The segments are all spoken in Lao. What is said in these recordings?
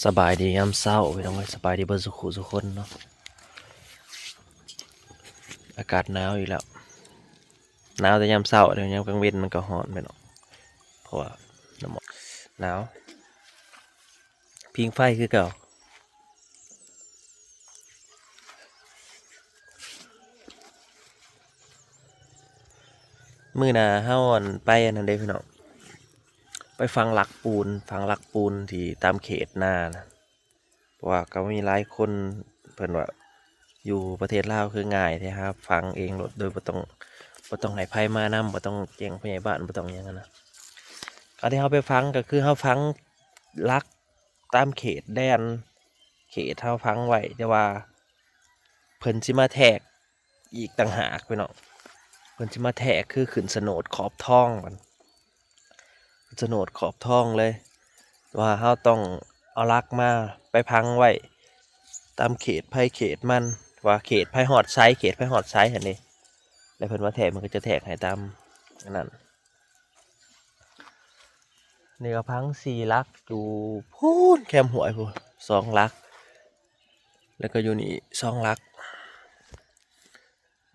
ສະບາຍດີຍາມເຊົ້າພີ່ນ້ອງເອີຍ ສະບາຍດີເບິດສູ່ຄູ່ສູ່ຄົນເນາະ. ອາກາດໜາວອີກແລ້ວ ໜາວແຕ່ຍາມເຊົ້າເດ້ ຍາມກາງເວັນມັນກໍຮ້ອນພີ່ນ້ອງ ເພາະວ່ານ້ຳໝອກ ໜາວ ຜິງໄຟຄືເກົ່າ. ມື້ໜ້າເຮົາ ອັນ ໄປອັນນັ້ນເດ້ພີ່ນ້ອງ ໄປຝັງຫຼັກປູນ ຝັງຫຼັກປູນທີ່ຕາມເຂດນານະ ເພາະວ່າກໍມີຫຼາຍຄົນເພິ່ນວ່າ ຢູ່ປະເທດລາວຄືງ່າຍແທ້ ຫາຝັງເອງໂລດ ໂດຍບໍ່ຕ້ອງ ບໍ່ຕ້ອງໃຫ້ໃຜມານຳ ບໍ່ຕ້ອງແຈ້ງຜູ້ໃຫຍ່ບ້ານ ບໍ່ຕ້ອງຫຍັງຫັ້ນນະ. ອັນທີ່ເຮົາໄປຝັງກໍຄືເຮົາຝັງຫຼັກຕາມເຂດແດນ ເຂດເຮົາຝັງໄວ້ ແຕ່ວ່າເພິ່ນຊິມາແທກ ອີກຕ່າງຫາກພີ່ນ້ອງ ເພິ່ນຊິມາແທກ ຄືຂຶ້ນໂສນດຂອບທອງ ໂສນດຂອບທອງເລີຍ ວ່າເຮົາຕ້ອງເອົາຫຼັກມາໄປຝັງໄວ້ຕາມເຂດໃຜເຂດມັນ ວ່າເຂດໃຜຮອດໃສ ເຂດໃຜຮອດໃສຫັ້ນເດ້ ແລ້ວເພິ່ນມາແທກ ເພິ່ນກໍຈະແທກໃຫ້ຕາມອັນນັ້ນ. ນີ້ກໍຝັງສີ່ຫຼັກ ຢູ່ພຸ້ນແຄມຫ້ວຍພຸ້ນສອງຫຼັກ ແລ້ວກໍຢູ່ນີ້ສອງຫຼັກ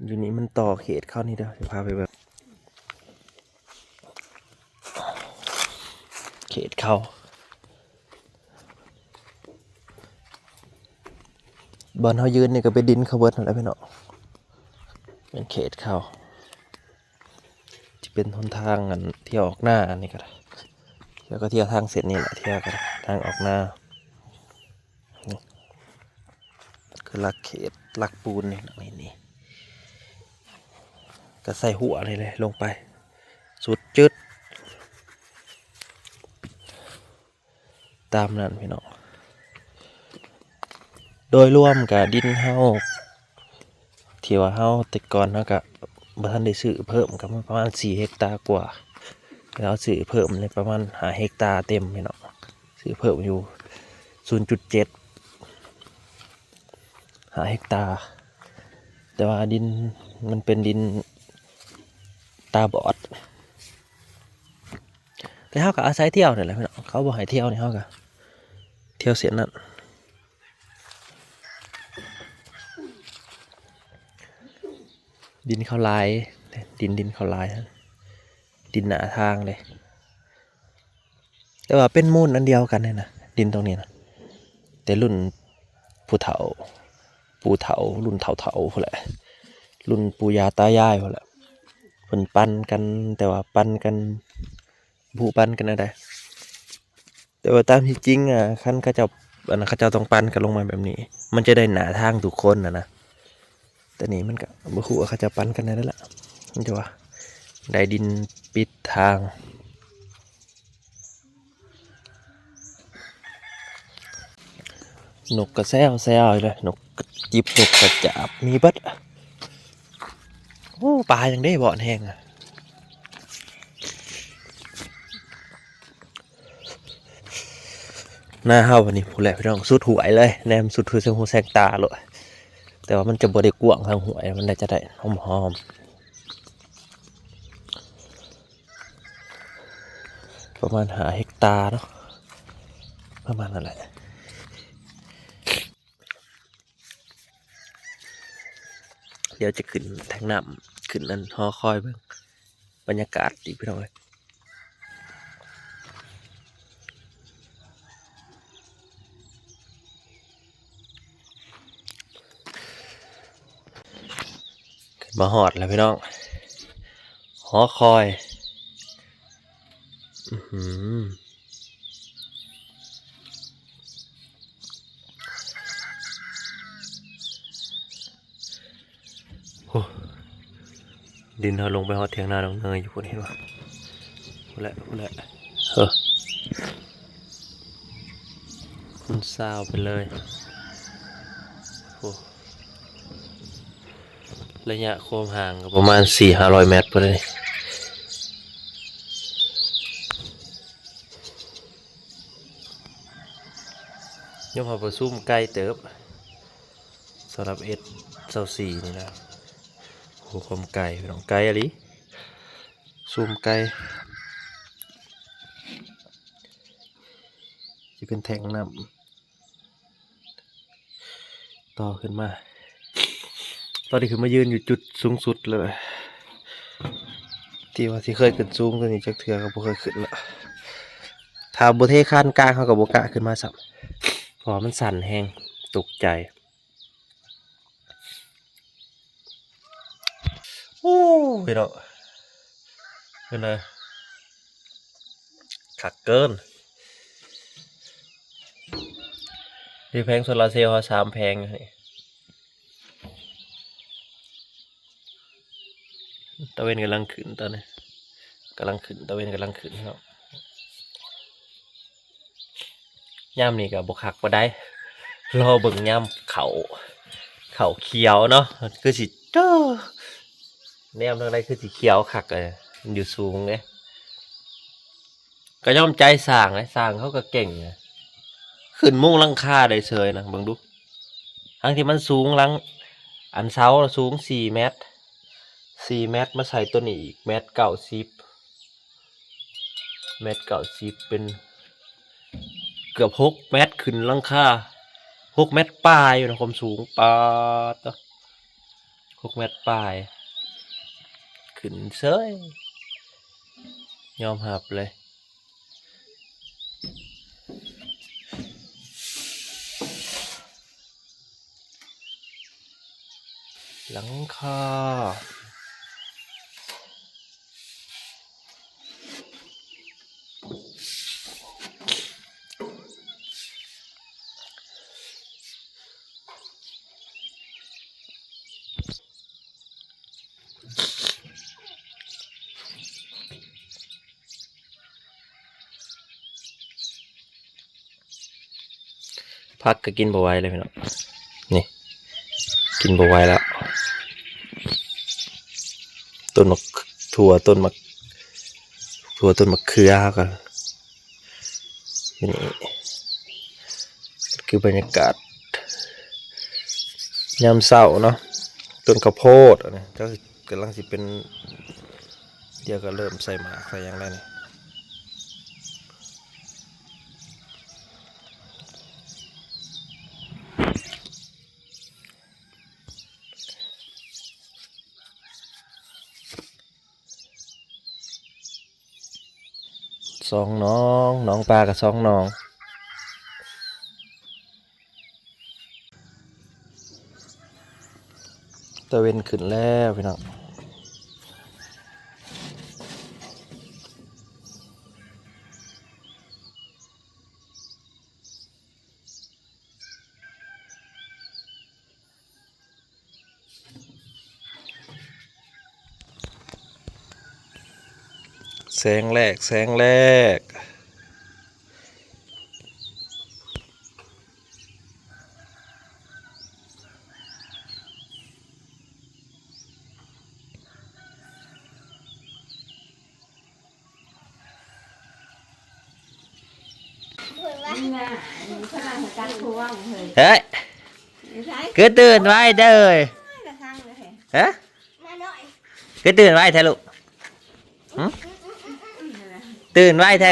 ຢູ່ນີ້ມັນຕໍ່ເຂດເຂົານີ້ເດີ ຊິພາໄປເບິ່ງເຂດເຂົາ. ບ່ອນເຮົາຢືນນີ້ກໍເປັນດິນເຂົາເບິດຫັ້ນແຫຼະພີ່ນ້ອງ ເປັນເຂດເຂົາ ທີ່ເປັນຫົນທາງ ອັນ ທີ່ອອກນາ ອັນນີ້ກໍໄດ້ ແລ້ວກໍທ່ຽວທາງເສັ້ນນີ້ແຫຼະ ທ່ຽວກໍໄດ້ ທາງອອກນາ ນີ້ຄືຫຼັກເຂດ ຫຼັກປູນນີ້ ນີ້ ນີ້ ກໍໃສ່ຫົວນີ້ເລີຍ ລົງໄປ ສຸດຈຶດ ຕາມນັ້ນພີ່ນ້ອງ. ໂດຍລວມກະດິນເຮົາ ທີ່ວ່າເຮົາ ແຕ່ກ່ອນເຮົາກະບໍ່ທັນໄດ້ຊື້ເພີ່ມ ກະປະມານສີ່ເຮັກຕາກວ່າ ແລ້ວເຮົາຊື້ເພີ່ມໄດ້ປະມານຫ້າເຮັກຕາເຕັມພີ່ນ້ອງ ຊື້ເພີ່ມຢູ່ສູນຈຸດເຈັດ ຫ້າເຮັກຕາ ແຕ່ວ່າດິນມັນເປັນດິນຕາບອດ ແຕ່ເຮົາກໍອາໄສທ່ຽວນີ້ແຫຼະພີ່ນ້ອງ ເຂົາບໍ່ໃຫ້ທ່ຽວນີ້ ເຮົາກໍທ່ຽວເສັ້ນນັ້ນ. ດິນເຂົາຫຼາຍ ດິນ ດິນເຂົາຫຼາຍ ດິນໜ້າທາງເດ້ ແຕ່ວ່າເປັນມູນອັນດຽວກັນນີ້ນະ ດິນຕົງນີ້ນະ ແຕ່ລຸ້ນຜູ້ເຖົ້າ ປູ່ເຖົ້າ ລຸ້ນເຖົ້າໆພຸ້ນແຫຼະ ລຸ້ນປູ່ຍ່າຕາຍາຍພຸ້ນແຫຼະ ເພິ່ນປັນກັນ ແຕ່ວ່າປັນກັນ ບໍ່ຮູ້ປັນກັນແນວໃດ ແຕ່ວ່າຕາມທີ່ຈິງ ອາ ຄັນເຂົາເຈົ້າ ອັນນັ້ນ ເຂົາເຈົ້າຕ້ອງປັນກັນລົງມາແບບນີ້ ມັນຈະໄດ້ໜ້າທາງທຸກຄົນຫັ້ນນະ. ແຕ່ນີ້ມັນກະບໍ່ຮູ້ວ່າເຂົາເຈົ້າປັນກັນແນວໃດລະ ມັນຈະວ່າໄດ້ດິນປິດທາງ. ນົກກະແຊວໆຢູ່ເດ້ ນົກກະຈິບ ນົກກະຈາບ ມີເບິດ. ໂອ້ ປາຫຍັງເດ້ ບ່ອນແຮງອະ. ໜ້າເຮົາບັດນີ້ ພຸ້ນແຫຼະພີ່ນ້ອງ ສຸດຫ້ວຍເລີຍ ແນມສຸດຫູແສງຫູແສງຕາໂລດ ແຕ່ວ່າມັນຈະບໍ່ໄດ້ກວ້າງທາງຫ້ວຍ ມັນໜ້າຈະໄດ້ຫອມໆ ປະມານຫ້າເຮັກຕາເນາະ ປະມານນັ້ນແຫຼະ. ດຽວຈະຂຶ້ນແທ່ງນ້ຳ ຂຶ້ນອັນຫໍຄອຍເບິ່ງບັນຍາກາດອີກພີ່ນ້ອງເອີຍ. ຂຶ້ນມາຮອດແລ້ວພີ່ນ້ອງ ຫໍຄອຍ ອືຫື ໂອ້ ດິນເຮົາລົງໄປຮອດຖຽງນານ້ອງເນີຍຢູ່ພຸ້ນ ເຫັນບໍ່? ພຸ້ນແຫຼະ ພຸ້ນແຫຼະ ເອີ ຄູນຊາວໄປເລີຍ. ໂອ້ ໄລຍະຄວາມຫ່າງກໍປະມານສີ່ຫ້າຮ້ອຍແມັດພຸ້ນເດ. ຍາມເຮົາປະຊຸມໄກເຕີບ ສຳລັບເອັສຊາວສີ່ນີ້ນະ. ໂອ້ ຄວາມໄກ ພີ່ນ້ອງ ໄກອີ່ຫຼີ ຊູມໄກ. ຊິເປັນແທ່ງນ້ຳ ຕໍ່ຂຶ້ນມາ ຕອນນີ້ຂຶ້ນມາຢືນຢູ່ຈຸດສູງສຸດເລີຍ ທີ່ວ່າຊິເຄີຍຂຶ້ນສູງກວ່ານີ້ຈັກເທື່ອກໍບໍ່ເຄີຍຂຶ້ນລະ. ຖ້າບໍ່ເທຄານກາງ ເຮົາກໍບໍ່ກ້າຂຶ້ນມາຊ້ຳ ເພາະວ່າມັນສັ່ນແຮງ ຕົກໃຈ. ໂອ້ ພີ່ນ້ອງ ເປັນໄງ ຄັກເກີນ. ມີແຜງໂຊລາເຊວເຮົາສາມແຜງນີ້ ຕາເວັນກຳລັງຂຶ້ນຕອນນີ້ ກຳລັງຂຶ້ນ ຕາເວັນກຳລັງຂຶ້ນເນາະ. ຍາມນີ້ກໍບໍ່ຄັກປານໃດ ລໍເບິ່ງຍາມເຂົ້າ ເຂົ້າຂຽວເນາະ ຄືຊິ ເອີ ແນມທາງໃດຄືຊິຂຽວຄັກ ເອີ ມັນຢູ່ສູງເດ້. ກໍຍອມໃຈຊ່າງເດ້ ຊ່າງເຂົາກໍເກັ່ງເດ້ ຂຶ້ນມຸງຫຼັງຄາໄດ້ເສີຍນະ ເບິ່ງດູ ທັງທີ່ມັນສູງຫຼັງ ອັນເສົາສູງສີ່ແມັດ ສີ່ແມັດ ມາໃສ່ຕົວນີ້ອີກແມັດເກົ້າສິບ ແມັດເກົ້າສິບ ເປັນເກືອບຫົກແມັດ ຂຶ້ນຫຼັງຄາຫົກແມັດປາຍຢູ່ນະ ຄວາມສູງ ປາດໂທ້ ຫົກແມັດປາຍ ຂຶ້ນເສີຍ ຍອມຮັບເລີຍ. ຫຼັງຄາ ຜັກກໍກິນບໍ່ໄຫວເລີຍພີ່ນ້ອງ ນີ້ ກິນບໍ່ໄຫວແລ້ວ ຕົ້ນໝາກຖົ່ວ ຕົ້ນໝາກຖົ່ວ ຕົ້ນໝາກເຂືອເຮົາກໍ ນີ້ຄືບັນຍາກາດຍາມເຊົ້າເນາະ ຕົ້ນເຂົ້າໂພດ ອັນນີ້ຈັກຊິ ກຳລັງຊິເປັນ ດຽວກໍເລີ່ມໃສ່ໝາກໃສ່ຫຍັງແລ້ວນີ້. ສອງໜອງ ໜອງປາກໍສອງໜອງ. ຕາເວັນຂຶ້ນແລ້ວພີ່ນ້ອງ. ແສງແລກ ແສງແລກ. ເຮີ້ຍ ຄືຕື່ນໄວເດີ. ຮະ? ຄືຕື່ນໄວແທ້ລູກ? ຫຶ? ຕື່ນໄວແທ້.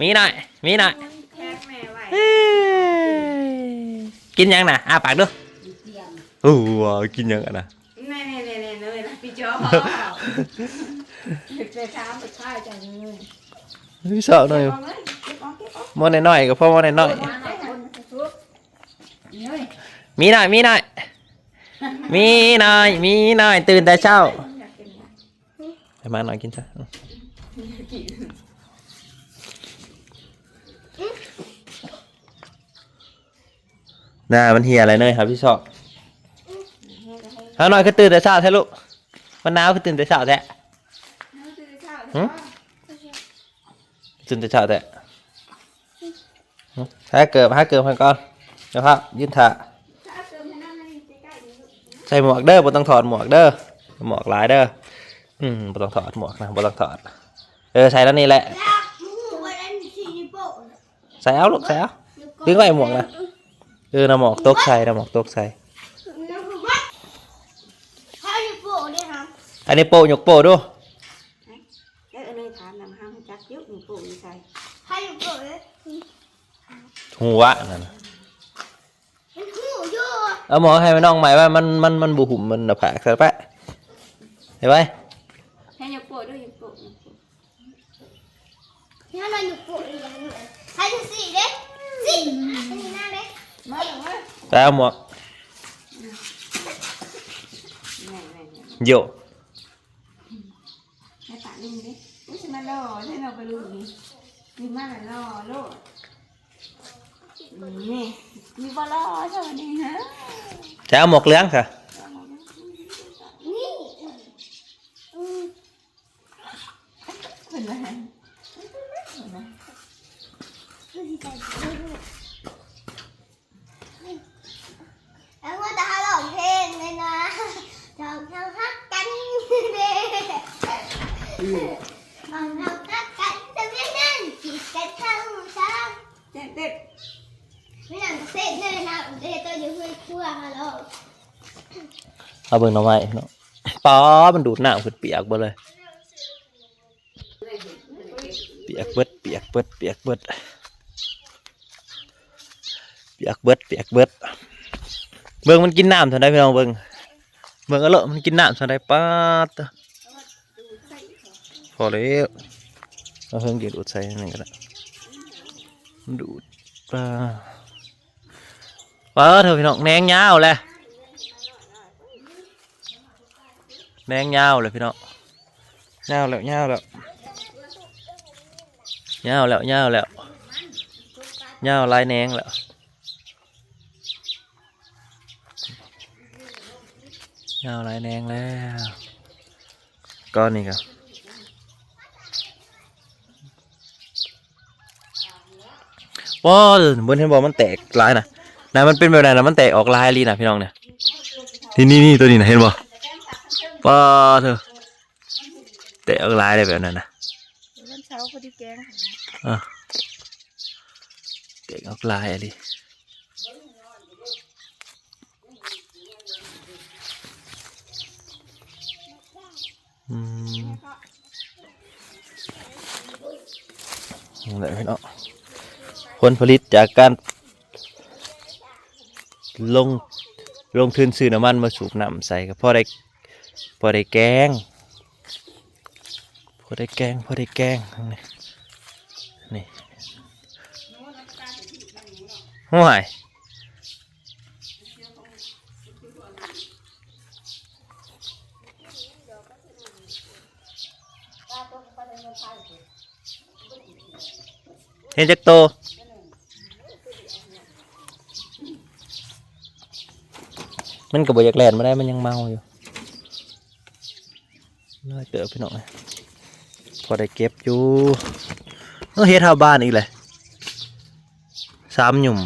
ມີໜ້ອຍ ມີໜ້ອຍ. ກິນຫຍັງນະ? ອ້າປາກດູ. ໂອ້ ກິນຫຍັງຫັ້ນນະ? ມີຊອກໜ້ອຍ. ໝໍ້ນ້ອຍໆ ກໍພໍໝໍ້ນ້ອຍໆ. ມີໜ້ອຍ ມີໜ້ອຍ ມີໜ້ອຍ ມີໜ້ອຍ ຕື່ນແຕ່ເຊົ້າ. ໃຫ້ໝານ້ອຍກິນຊະ. ໜ້າມັນເຫ່ຍແລ້ວເນີຍ ຮັບຜິດຊອບ. ເຮົານ້ອຍຄືຕື່ນແຕ່ເຊົ້າແທ້ລູກ? ມັນໜາວຄືຕື່ນແຕ່ເຊົ້າແທ້? ຫຶ? ຕື່ນແຕ່ເຊົ້າແທ້? ຫາເກີບ ຫາເກີບໃຫ້ກ່ອນ. ດຽວພາຢືນຖ້າ. ໃສ່ໝວກເດີ ບໍ່ຕ້ອງຖອດໝວກເດີ. ໝວກຫຼາຍເດີ. ອືມ ບໍ່ຕ້ອງຖອດໝວກນະ ບໍ່ຕ້ອງຖອດ. ເອີ ໃສ່ແນວນີ້ແຫຼະ. ໃສ່ເອົາລູກ ໃສ່ເອົາ. ດຶງໄວ້ໝວກນະ. ເອີ ນ້ຳໝອກຕົກໃສ່ ນ້ຳໝອກຕົກໃສ່. ອັນນີ້ໂປ້ ຍົກໂປ້ດູ. ເອີ ເອີ ເລີຍຖາມນຳ ເຮົາຮູ້ຈັກຢູ່ ໂປ້ຢູ່ໃສ? ໃຜໂປ້ເອີຍ? ຮູ້ວະນັ້ນນະ. ມັນຮູ້ຢູ່ ເອົາໝອກໃຫ້ນ້ອງໃໝ່ວ່າມັນ ມັນ ມັນບໍ່ຫຸ້ມມັນໜ້າຜາກ ໃສ່ໄປ ໃສ່ໄປ ໃຫ້ຍົກໂປ້ດ້ວຍ ຍົກໂປ້ ຍົກໂປ້ ແລ້ວເຮົາຍົກໂປ້ອີກຢ່າງໜຶ່ງ ໃສ່ຈັ່ງຊີ້ເດ້ ຊີ້ ອັນນີ້ນາເດ້ ມາ ມາ ໄປເອົາໝວກ ແມ່ນໆໆ ໂຢ ໃຫ້ປະລຸງເດ້ ອຸ້ຍ ຊິມາຫຼໍ່ແທ້ເນາະປະລຸງນີ້ ນີ້ມາຫຼໍ່ໂລດ ນີ້ ນີ້ບໍ່ຫຼໍ່ເທົ່ານີ້ຫາ ແຕ່ເອົາໝວກເຫຼືອງຊະ ນີ້ ອືມ ເພິ່ນວ່າ ເພິ່ນວ່າ ຄືຊິໃສ່ ແລ້ວວ່າແຕ່ເຮົາຮ້ອງເພງເລີຍນະ ສອງເຮົາຮັກກັນເດ້ ສອງເຮົາຮັກກັນ ແຕ່ແມ່ນນັ້ນ ກີດກັນເທົ່າຊ້າງ ແຈ້ງເຕັ້ນ ແມ່ນນັ້ນເຕັ້ນເລີຍນະ ເດໂຕຢູ່ເຮືອນຄົວເຮົາຮ້ອງ ເອົາເບິ່ງໜໍ່ໄມ້ເນາະ ປາ ມັນດູດນ້ຳຂຶ້ນປຽກເບິດເລີຍ. ປຽກເບິດ ປຽກເບິດ ປຽກເບິດ ປຽກເບິດ ປຽກເບິດ ເບິ່ງມັນກິນນ້ຳສ່ຳໃດພີ່ນ້ອງ ເບິ່ງ ເບິ່ງເອົາໂລດ ມັນກິນນ້ຳສ່ຳໃດ ປາດ ພໍແລ້ວ ເອົາເຮືອງຢືນອຸດໃສ່ນັ້ນກໍໄດ້ ມັນດູດ ປາ ປາດເທີພີ່ນ້ອງ ແໜງຍາວແຫຼະ ແໜງຍາວແລ້ວພີ່ນ້ອງ ຍາວແລ້ວ ຍາວແລ້ວ ຍາວແລ້ວ ຍາວແລ້ວ ຍາວຫຼາຍແໜງແລ້ວ ຍາວຫຼາຍແໜງແລ້ວ ກ້ອນນີ້ກໍ ວ້າວ ເບິ່ງເຫັນບໍ່ ມັນແຕກຫຼາຍນະ ນະ ມັນເປັນແບບນັ້ນນະ ມັນແຕກອອກຫຼາຍອີ່ຫຼີນະພີ່ນ້ອງນະ ນີ້ໆໆ ໂຕນີ້ນະ ເຫັນບໍ່ ປາດເທີ ແຕກອອກຫຼາຍເລີຍແບບນັ້ນນະ ວັນເສົາພໍດີແກງ ເອີ ແຕກອອກຫຼາຍອີ່ຫຼີ. ອືມ ນີ້ແຫຼະເນາະ ຜົນຜະລິດຈາກການລົງ ລົງທຶນຊື້ນ້ຳມັນມາສູບນ້ຳໃສ່ ກໍພໍໄດ້ ພໍໄດ້ແກງ ພໍໄດ້ແກງ ພໍໄດ້ແກງ ນີ້ ນີ້ ໂອ້ຍ ເຫັນຈັກໂຕ ມັນກໍບໍ່ຢາກແລ່ນມາໄດ້ ມັນຍັງເມົາຢູ່ ຫຼາຍເຕີບພີ່ນ້ອງ ພໍໄດ້ເກັບຢູ່ ເອີ ເຫັດເຮົາບານອີກແຫຼະ ສາມຫຍຸ່ມ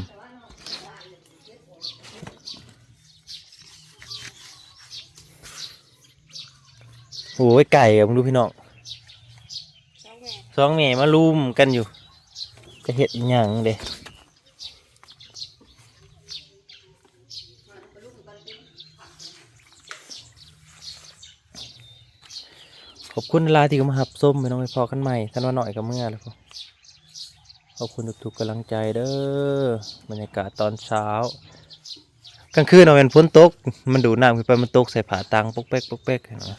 ໂອ້ຍ ໄກ່ ເບິ່ງດູພີ່ນ້ອງ ສອງແມ່ ສອງແມ່ມາລຸມກັນຢູ່ ຈະເຮັດອີ່ຫຍັງເດ. ຂອບຄຸນຫຼາຍທີ່ເຂົ້າມາຮັບຊົມ ພີ່ນ້ອງເອີຍ ພໍ້ກັນໃໝ່ ທັນວ່າໜ້ອຍກໍເມືອແລ້ວ. ຂອບຄຸນທຸກໆກຳລັງໃຈເດີ. ບັນຍາກາດຕອນເຊົ້າ ກາງຄືນເນາະ ແມ່ນຝົນຕົກ ມັນດູດນ້ຳຂຶ້ນໄປ ມັນຕົກໃສ່ຜ້າຕ່າງປົກແປັກ ປົກແປັກ ເຫັນບໍ່?